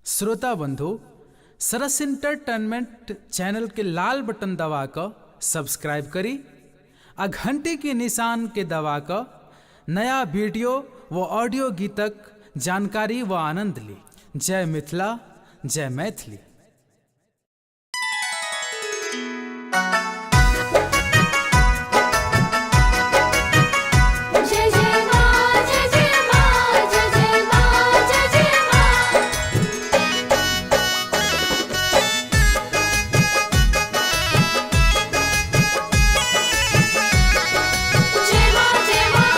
श्रोता बंधु, सरस entertainment channel के लाल बटन दबा कऽ सब्सक्राइब करी आ घंटी के निशान के दबा कऽ नया वीडियो व ऑडियो गीतक जानकारी व आनंद ली। जय मिथिला, जय मैथिली। जय जय मां, जय जय मां, जय जय मां, जय जय मां। जय मां, जय मां।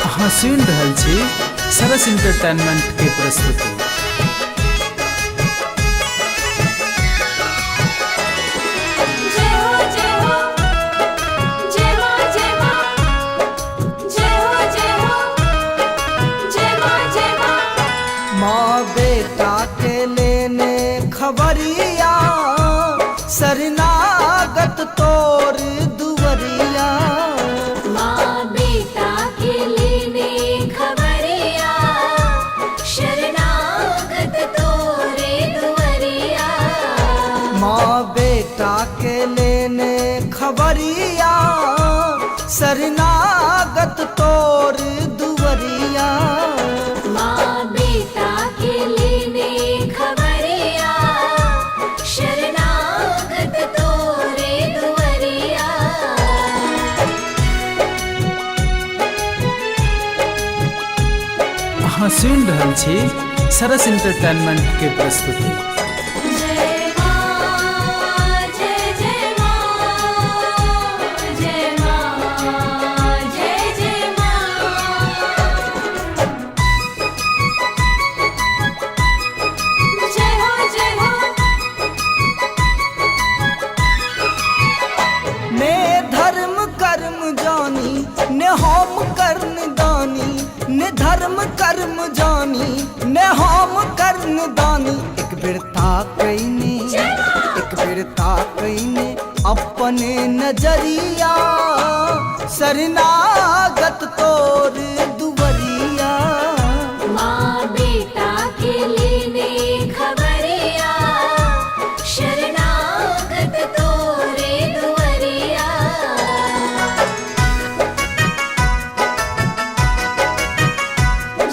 अहाँ सुनि रहल छी सरस इंटरटेनमेंट के प्रस्तुति। जय हो, जय हो, जय मां, जय मां। जय हो, जय हो, जय मां, जय मां। माँ बेटा के लेने खबरिया, शरणागत तोर दुवरिया। माँ बेटा के लेने खबरिया, शरणागत तोरे दुआरिया। माँ बेटा के लेने खबरिया, शरणागत तोर दुवरिया। माँ बेटा के लेने खबरिया, शरणागत तोरे दुआरिया। अहाँ सुनि रहल छी सरस इंटरटेनमेंट के प्रस्तुति। जय माँ, जय जय माँ, जय माँ, जय जय माँ। जय हो, जय हो। ने धर्म कर्म जानी, ने होम कर्ण दानी, ने धर्म कर्म जानी, ने होम कर्ण दानी। एक बेर ताकैने, एक बेर ताकैने अपने नजरिया, शरणागत तोर दुवरिया। माँ बेटा के लेने खबरिया, शरणागत तोरे दुआरिया।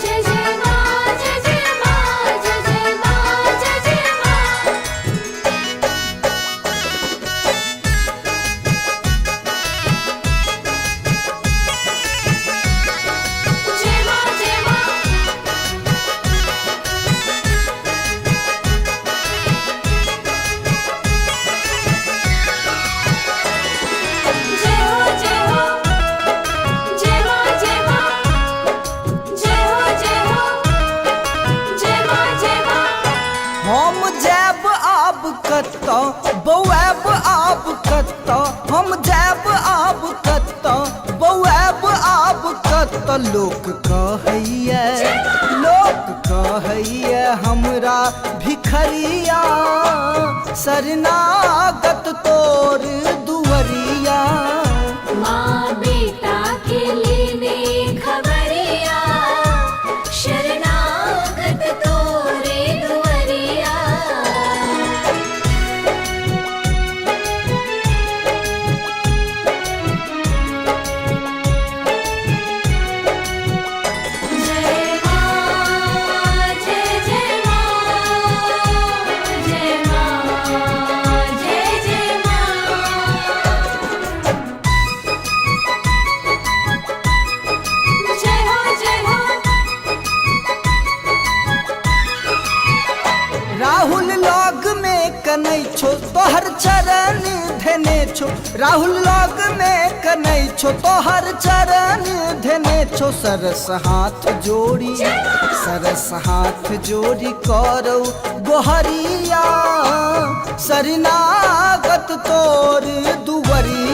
जय जय माँ, जय जय माँ, जय जय माँ, जय जय माँ। जय माँ, जय माँ। जय हो, जय हो, जय माँ, जय माँ। जय हो, जय हो, जय माँ, जय माँ। हम जायब आब कतौ, बौआब आब कतौ, हम जायब आब कतौ, बौआब आब कतौ। लोक कहैया, लोक कहैया हमरा भिखरिया, शरणागत तोर दुवरिया। माँ बेटा के लेने खबरिया, शरणागत तोरे दुआरिया। जय माँ, जय जय माँ, जय माँ, जय जय माँ। जय हो, जय हो। राहुल लग में कनै छो, तोहर चरण धेने छो। राहुल लग में कनै छो, तोहर चरण धेने छो। सरस हाथ जोड़ी, सरस हाथ जोड़ी करौ गोहरिया, शरणागत तोर दुवरिया।